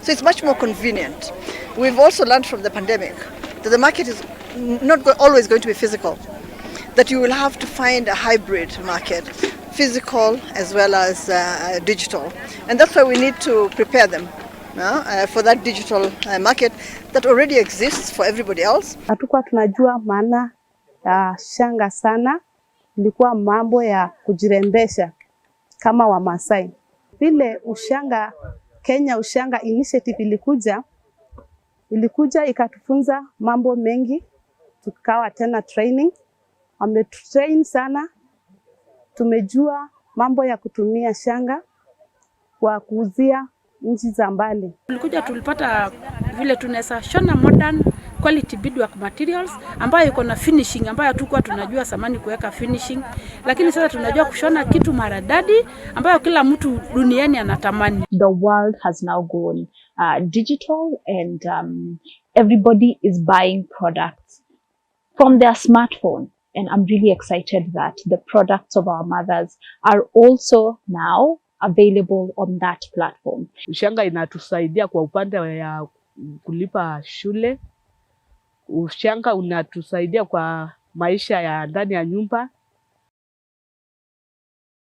So it's much more convenient. We've also learned from the pandemic that the market is not always going to be physical, that you will have to find a hybrid market, physical as well as digital. And that's why we need to prepare them for that digital market that already exists for everybody else. Hatukuwa tunajua maana ya shanga sana, ilikuwa mambo ya kujirembesha kama Wamasai. Vile ushanga Kenya Ushanga Initiative ilikuja ikatufunza mambo mengi, tukawa tena training, wametutrain sana, tumejua mambo ya kutumia shanga kwa kuuzia nchi za mbali. Tulikuja tulipata vile tunaweza shona modern quality beadwork materials ambayo iko na finishing ambayo hatukuwa tunajua zamani kuweka finishing, lakini sasa tunajua kushona kitu maridadi ambayo kila mtu duniani anatamani. The world has now gone digital and everybody is buying products from their smartphone. And I'm really excited that the products of our mothers are also now available on that platform. Ushanga inatusaidia kwa upande ya kulipa shule. Ushanga unatusaidia kwa maisha ya ndani ya nyumba.